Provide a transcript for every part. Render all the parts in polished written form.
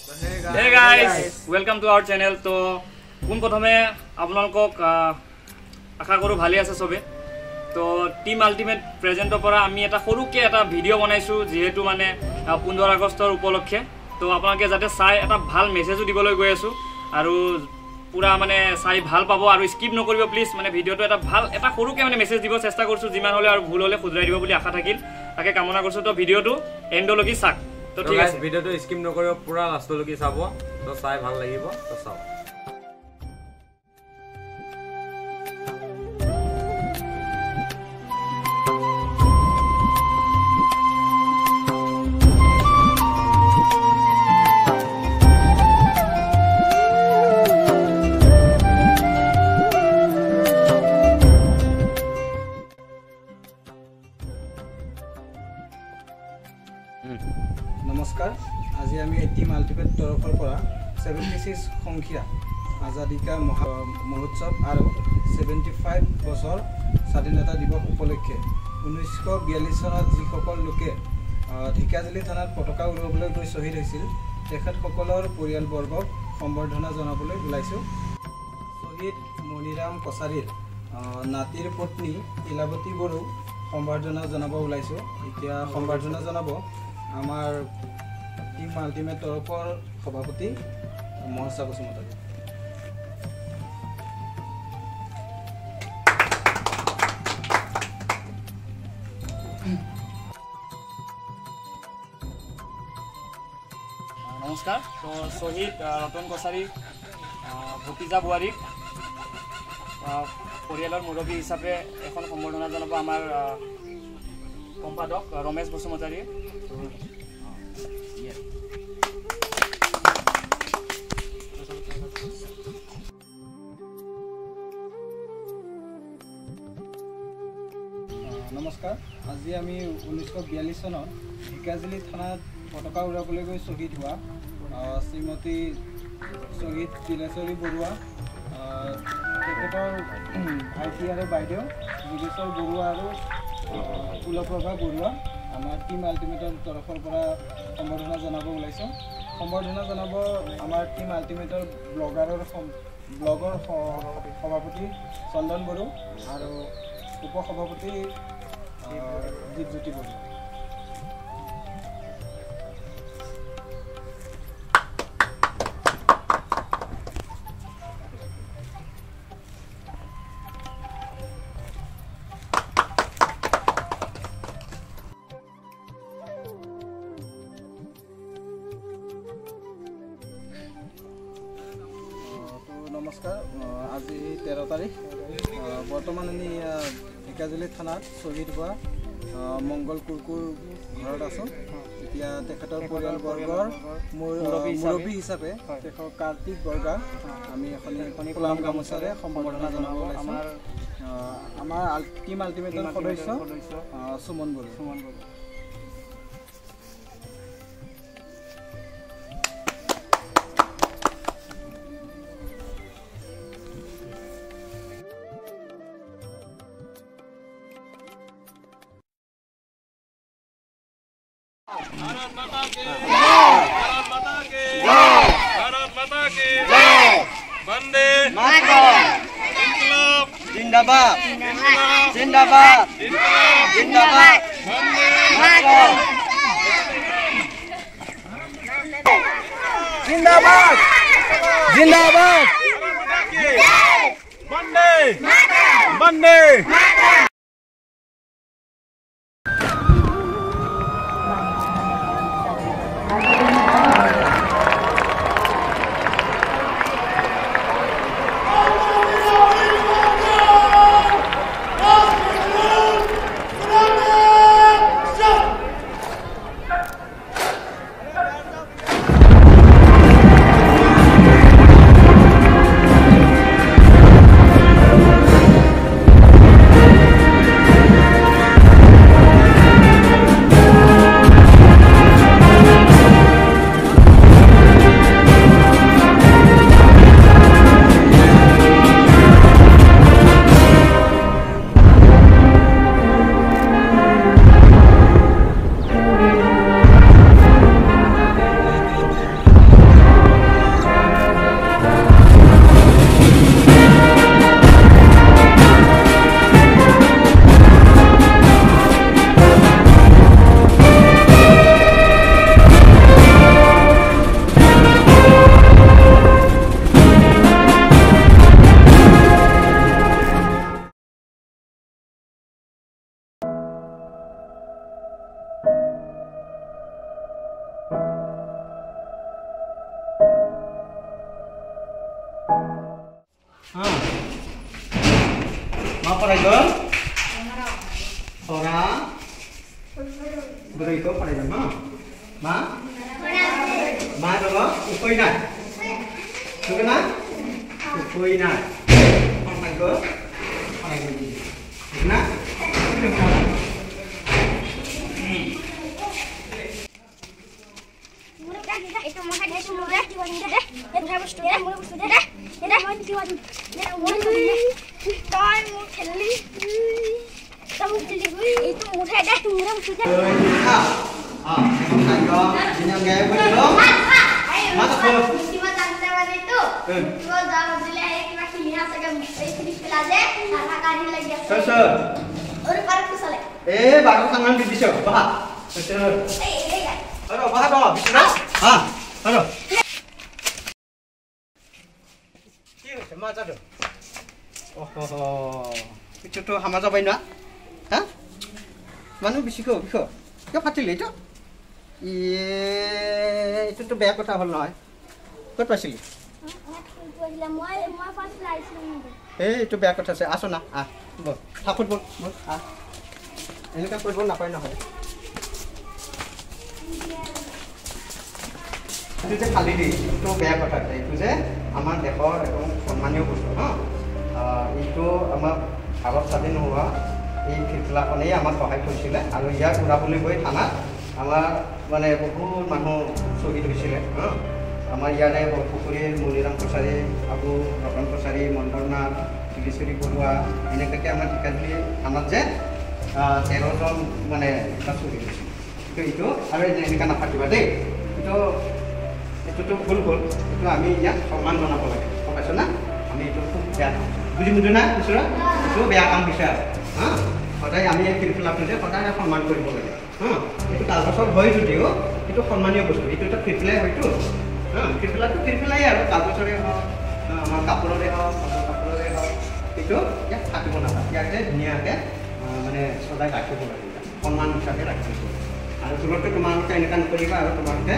Hey guys, welcome to our channel. তো পোনপ্ৰথমে আপোনালোকক আশা কৰোঁ ভালে আছে চবে। তো টিম আল্টিমেট প্ৰেজেণ্টৰ পৰা আমি এটা সৰুকৈ এটা ভিডিঅ' বনাইছোঁ, যিহেতু মানে 15 আগষ্টৰ উপলক্ষে। তো আপোনালোকে যাতে চাই এটা ভাল মেছেজো দিবলৈ গৈ আছোঁ আৰু পূৰা মানে চাই ভাল পাব আৰু স্কিপ নকৰিব প্লিজ। মানে ভিডিঅ'টো এটা ভাল এটা সৰুকৈ মানে মেছেজ দিব চেষ্টা কৰিছোঁ, যিমান হ'লে আৰু ভুল হ'লে শুধৰাই দিব বুলি আশা থাকিল, তাকে কামনা কৰিছোঁ। তো ভিডিঅ'টো এণ্ডলৈকে চাওক। তো ঠিক আছে, ভিডিঅ'টো স্কিপ নকৰিব, পূৰা লাষ্টলৈকে চাব, তো চাই ভাল লাগিব। তো চাওক। নমস্কাৰ, আজি আমি টিম আল্টিমেট তৰফৰ পৰা 76 সংখ্যা আজাদী কা মহোৎসৱ আৰু 75 বছৰ স্বাধীনতা দিৱস উপলক্ষে 1942 চনত যিসকল লোকে ঢেকীয়াজুলি থানাত পতাকা উৰুৱাবলৈ গৈ শ্বহীদ হৈছিল, তেখেতসকলৰ পৰিয়ালবৰ্গক সম্বৰ্ধনা জনাবলৈ ওলাইছোঁ। শ্বহীদ মণিৰাম কছাৰীৰ নাতিৰ পত্নী ইলাৱতী বড়ো সম্বৰ্ধনা জনাব ওলাইছোঁ। এতিয়া সম্বৰ্ধনা জনাব আমাৰ টিম আল্টিমেট তৰফৰ সভাপতি মহৰ্ষা বসুমতাৰী। নমস্কাৰ। তো শ্বহীদ ৰতন কছাৰী ভতিজা বোৱাৰীক পৰিয়ালৰ মুৰব্বী হিচাপে এখন সম্বৰ্ধনা জনাব আমাৰ সম্পাদক ৰমেশ বসুমতাৰী। নমস্কাৰ, আজি আমি 1942 চনত ঢেকীয়াজুলি থানাত পতাকা উৰাবলৈ গৈ শ্বহীদ হোৱা শ্ৰীমতী শ্বহীদ তিলেশ্বৰী বৰুৱা, তেখেতৰ ভাইটি আৰু বাইদেউ যোগেশ্বৰ বৰুৱা আৰু কুলপ্ৰভা বৰুৱা আমাৰ টিম আল্টিমেটৰ তৰফৰ পৰা সম্বৰ্ধনা জনাব ওলাইছোঁ। সম্বৰ্ধনা জনাব আমাৰ টিম আল্টিমেটৰ ব্লগৰ সভাপতি চন্দন বড়ো আৰু উপসভাপতি দীপজ্যোতি বড়ো। নমস্কাৰ, আজি 13 তাৰিখ। বৰ্তমান আমি ঢেকীয়াজুলি থানাত শ্বহীদ হোৱা মংগল কুৰকুৰ ঘৰত আছোঁ। এতিয়া তেখেতৰ পৰিয়ালবৰ্গৰ মুৰব্বী হিচাপে তেখেতৰ কাৰ্তিক বৰ্গা আমি এখন ফুলাম গামোচাৰে সম্বৰ্ধনা জনাব ওলাইছোঁ। আমাৰ টিম আল্টিমেটৰ সদস্য সুমন বড়ো। भारत माता की जय, भारत माता की जय, भारत माता की जय। वंदे मातरम, इंकलाब जिंदाबाद, जिंदाबाद, जिंदाबाद, वंदे मातरम, जिंदाबाद, जिंदाबाद, वंदे मातरम, वंदे मातरम। Thank बोरैखौ फरायगोन न मा मा दङ उखैनाय नंगौना उखैनाय खन्थाइखौ फरायगोन नंगौना मा जादों? बिसोरथ' हामा जाबाय ना हा मानो बिसिखौ बिखौ किয় फाथिলি এইটো এইটোতো বেয়া কথা হ'ল নহয় ক'ত পাইছিলি এই এইটো বেয়া কথা আছে আছো না আহ বল থাকোত বল বল আহ এনেকুৱা কৰিব নাপায় নহয় এইটো যে ফালি দি এইটো বেয়া কথা এইটো যে আমাৰ দেশৰ একদম সন্মানীয় বস্তু ন এইটো আমাৰ ভাৰত স্বাধীন হোৱা এই ফিৰফিলাখনেই আমাক সহায় কৰিছিলে আৰু ইয়াক উৰাবলৈ গৈ থানাত আমাৰ মানে বহুত মানুহ শ্বহীদ হৈছিলে আমাৰ ইয়াৰে বৰপুখুৰীৰ মণিৰাম কছাৰী আবু ৰতন কছাৰী মন্দৰ নাথ তিলেশ্বৰী বৰুৱা এনেকুৱাকৈ আমাৰ ঢেকীয়াজুলি থানাত যে 13জন মানে এটা শ্বহীদ হৈছিলে এইটো আৰু এনেকুৱা নাফাটিবা দেই এইটো এইটোতো ভুল হ'ল এইটো আমি ইয়াক সন্মান জনাব লাগে গম পাইছ না আমি এইটো খুব বেয়া কাম বুজি বুজো না খুচুৰা এইটো বেয়া কাম হৈছে আৰু হা সদায় আমি এই ফিৰফিলাটো যে সদায় সন্মান কৰিব লাগে হা এইটো কাগজৰ হয় যদিও এইটো সন্মানীয় বস্তু এইটো এটা ফিৰফিলাই হয়তো হা ফিৰফিলাটো ফিৰফিলাই আৰু কাগজৰে হওক আমাৰ কাপোৰৰে হওক কাপোৰৰে হওক এইটো ইয়াত থাকিব নাপায় ইয়াক যে ধুনীয়াকৈ মানে সদায় ৰাখিব লাগে সন্মান হিচাপে ৰাখিব লাগে আৰু ঘৰতো তোমালোকে এনেকুৱা নকৰিবা আৰু তোমালোকে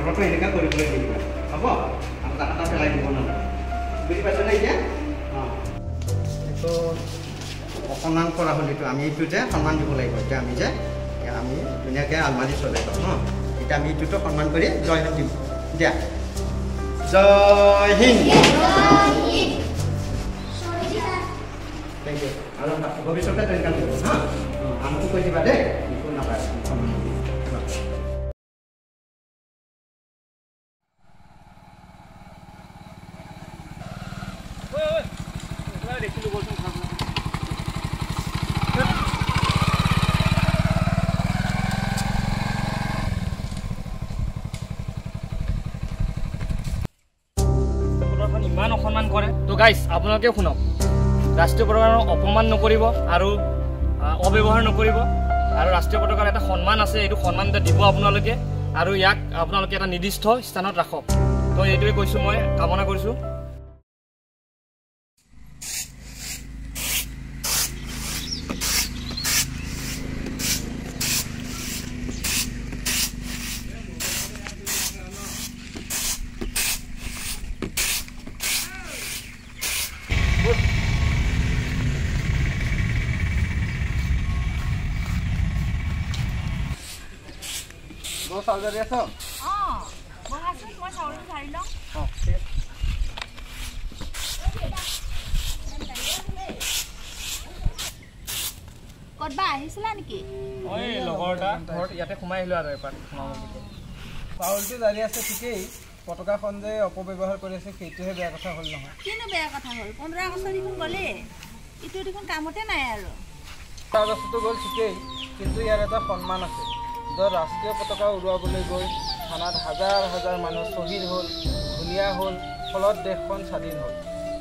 ঘৰতো এনেকুৱা কৰিবলৈ নিদিবা হ'ব আৰু তাত পেলাই দিব নালাগে বুজি পাইছনে এতিয়া অঁ এইটো অসন্মান কৰা হ'ল এইটো আমি এইটো যে সন্মান দিব লাগিব এতিয়া আমি যে আমি ধুনীয়াকৈ আলমাৰি চলাই পাওঁ ন এতিয়া আমি এইটোতো সন্মান কৰি জয় হিন্দ দিম দিয়া জয় হিন্দ thank U আৰু ভৱিষ্যতে তেনেকুৱা নকৰিব হা আনকো কৈ দিবা দেই একো নাপায় ইমান অসন্মান কৰে তো গাইজ আপোনালোকেও শুনক ৰাষ্ট্ৰীয় পতাকাৰ অপমান নকৰিব আৰু অব্যৱহাৰ নকৰিব আৰু ৰাষ্ট্ৰীয় পতাকাৰ এটা সন্মান আছে এইটো সন্মান এটা দিব আপোনালোকে আৰু ইয়াক আপোনালোকে এটা নিৰ্দিষ্ট স্থানত ৰাখক তো এইটোৱে কৈছোঁ মই কামনা কৰিছোঁ চাউলটো জাৰি আছে ঠিকেই পতাকাখন যে অপব্যৱহাৰ কৰি আছে সেইটোহে বেয়া কথা হ'ল নহয় কিনো বেয়া কথা হ'ল 15 আগষ্ট দেখোন গ'লে এইটো দেখোন কামতে নাই আৰু 15 আগষ্টটো গ'ল ঠিকেই কিন্তু ইয়াৰ এটা সন্মান আছে য'ত ৰাষ্ট্ৰীয় পতাকা উৰুৱাবলৈ গৈ থানাত হাজাৰ হাজাৰ মানুহ শ্বহীদ হ'ল ধুনীয়া হ'ল ফলত দেশখন স্বাধীন হ'ল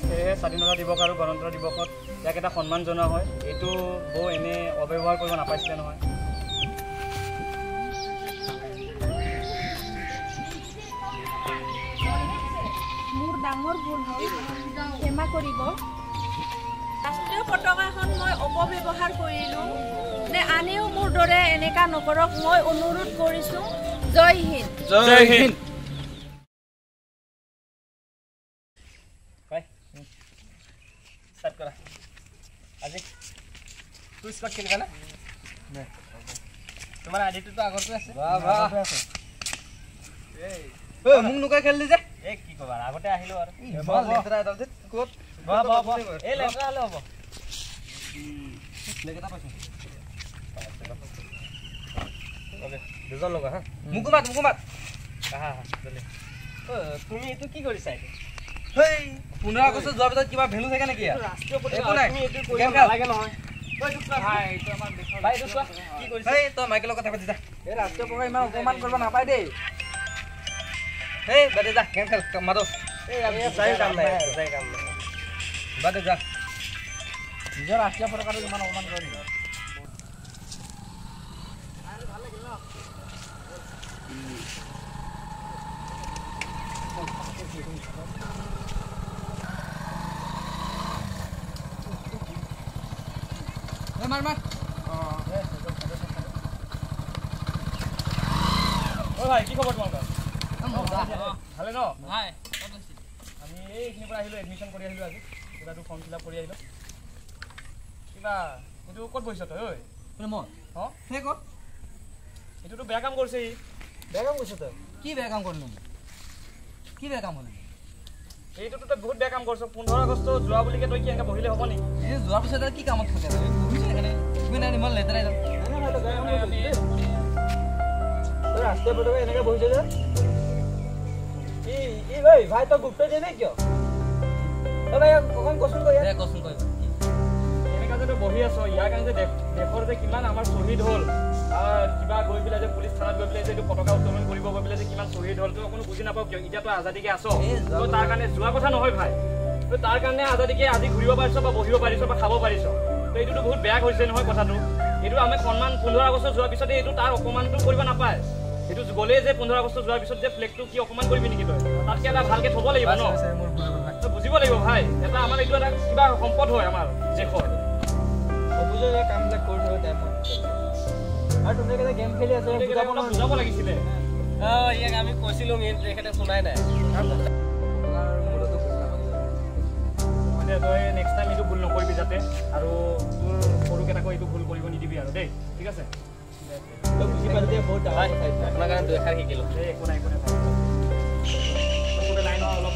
সেয়েহে স্বাধীনতা দিৱস আৰু গণতন্ত্ৰ দিৱসত ইয়াক এটা সন্মান জনোৱা হয় এইটো বহু এনে অব্যৱহাৰ কৰিব নাপাইছিলে নহয় মোৰ ডাঙৰ ভুল হ'ল ক্ষমা কৰিব ৰাষ্ট্ৰীয় পতাকাখন মই অপব্যৱহাৰ কৰিলোঁ নে আনেও মোৰ দৰে এনেকা নকৰক মই অনুৰোধ কৰিছোঁ জয় হিন্দ জয় হিন্দ ষ্টাৰ্ট কৰা আজি তুই স্কট খেলিবা না? তোমাৰ আইডিটো আগৰটো আছে। বাহ বাহ এই ঐ মোক নুকাই খেলিলি যে। এই কি কবা, আগতে আহিলো আৰু ইমান লেতেৰা এডাল যে ক'ত। বাহ বাহ বাহ, এই লেতেৰা হলে হ'ব। লেতেৰা পাইছো। ওকে, দুজন লগা। হা, মোকো মাত, মোকো মাত। আহা আহা জলদি। অ তুমি এইটো কি কৰিছা এইটো? হেই 15 আগষ্ট যোৱাৰ পিছত কিবা ভেলু থাকে নেকি? ৰাষ্ট্ৰীয় পতাকা একো নাই, তুমি এইটো কৰিব গেম খেল। নালাগে নহয়। ভাই এইটো আমাৰ দেশৰ। ভাই এইটো চোৱা কি কৰিছে। হেই তই মাইকেলৰ কথা পাতি যা। এই ৰাষ্ট্ৰীয় পতাকা ইমান অপমান কৰিব নাপায় দেই। হেই বাদে যা, গেম খেল মাধৱ। এই সঁচাই কাম নাই, সঁচাই কাম নাই। বাদে যা, নিজৰ ৰাষ্ট্ৰীয় পতাকাটো ইমান অপমান কৰে নেকি? মাৰ মাৰ। ঐ ভাই, কি খবৰ তোমালোকৰ? ভালে ন? ভাই আমি এইখিনিৰ পৰা আহিলোঁ, এডমিশ্যন কৰি আহিলোঁ আজি। কিবাটো ফৰ্ম ফিল আপ কৰি আহিলোঁ। কিবা এইটো ক'ত বহিছ তই? ঐ মই অঁ সেই ক'ত? এইটোতো বেয়া কাম কৰিছে ই। বেয়া কাম কৰিছ তই? কি বেয়া কাম কৰিলো? কি বেয়া কাম কৰিলো? এইটোতো তই বহুত বেয়া কাম কৰিছ। 15 আগষ্ট যোৱা বুলিকে তই কি এনেকৈ বহিলে হ'ব নেকি? এই যোৱাৰ পিছত কি কামত থাকে? সেইকাৰণে তুমি নাই ইমান লেতেৰা। ৰাষ্ট্ৰীয় পতাকা এনেকৈ বহিছে যে ই ভাই, ভাই তই গুৰুত্ব দিয়ে নে কিয়? অ ভাই অকণ কচোন কৈ, কচোন কৈ। এনেকুৱা যে তই বহি আছ, ইয়াৰ কাৰণে যে দেশৰ যে কিমান আমাৰ শ্বহীদ হ'ল, কিবা গৈ পেলাই যে পুলিচ থানাত গৈ পেলাই যে এইটো পতাকা উত্তোলন কৰিব গৈ পেলাই যে কিমান শ্বহীদ হ'ল, তই অকণো বুজি নাপাওঁ কিয়? এতিয়া তই আজাদিকে আছ, তই তাৰ কাৰণে যোৱা কথা নহয় ভাই। তই তাৰ কাৰণে আজাদিকে আজি ঘূৰিব পাৰিছ বা বহিব পাৰিছ বা খাব পাৰিছ। তই এইটোতো বহুত বেয়া কৰিছে নহয় কথাটো। এইটো আমি সন্মান 15 আগষ্ট যোৱাৰ পিছতে এইটো তাৰ অপমানটো কৰিব নাপায়। এইটো গ'লেই যে 15 আগষ্ট যোৱাৰ পিছত যে ফ্লেগটো কি অপমান কৰিবি নেকি তই? তাতকে এটা ভালকে থ'ব লাগিব ন, তই বুজিব লাগিব ভাই। এটা আমাৰ এইটো এটা কিবা সম্পদ হয় আমাৰ দেশৰ। কামবিলাক কৰি থৈ টাইমত আৰু তুমি গেম খেলি আছ, বুজাব লাগিছিলে। অ ইয়াক আমি কৈছিলো, তেখেতে শুনাই নাই। তই নেক্সট টাইম এইটো ভুল নকৰিবি যাতে, আৰু তোৰ সৰুকেইটাকো এইটো ভুল কৰিব নিদিবি আৰু দেই, ঠিক আছে? বুজি পালি দে, বহুত ডাঙৰ কথা। আপোনাৰ কাৰণে দুই এষাৰ শিকিলো। এই একো নাই, একো নাই ভাই। চবতে নাই ন অলপ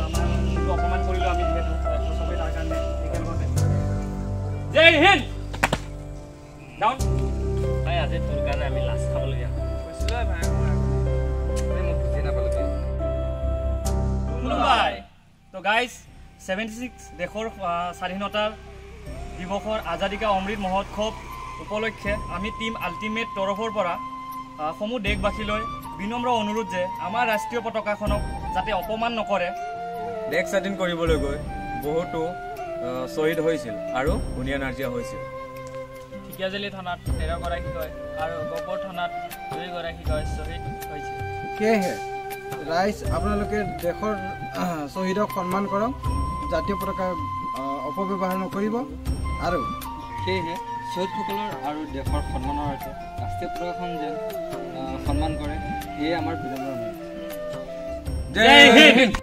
আমাৰ যিটো অপমান কৰিলোঁ আমি যিহেতু চবেই তাৰ কাৰণে একেলগতে। জয় হিন্দ। ডাউন। ভাই আজি তোৰ কাৰণে আমি লাজ খাবলগীয়া কৈছিলো ভাই। মই বুজি নাপালো ভাই। তো গাইজ, 76 দেশৰ স্বাধীনতাৰ দিৱসৰ আজাদী কা অমৃত মহোৎসৱ উপলক্ষে আমি টীম আল্টিমেট তৰফৰ পৰা সমূহ দেশবাসীলৈ বিনম্ৰ অনুৰোধ যে আমাৰ ৰাষ্ট্ৰীয় পতাকাখনক যাতে অপমান নকৰে। দেশ স্বাধীন কৰিবলৈ গৈ বহুতো শ্বহীদ হৈছিল আৰু হুনিয়া নাৰ্জিয়া হৈছিল। ঢেকীয়াজুলি থানাত 13গৰাকীকৈ আৰু গহপুৰ থানাত 2গৰাকীকৈ শ্বহীদ হৈছিল। সেয়েহে ৰাইজ, আপোনালোকে দেশৰ শ্বহীদক সন্মান কৰক, জাতীয় পতাকা অপব্যৱহাৰ নকৰিব। আৰু সেয়েহে শ্বহীদসকলৰ আৰু দেশৰ সন্মানৰ অৰ্থে ৰাষ্ট্ৰীয় পতাকাখন যেন সন্মান কৰে, সেয়ে আমাৰ বিনম্ৰ অনুৰোধ। জয় হিন্দ।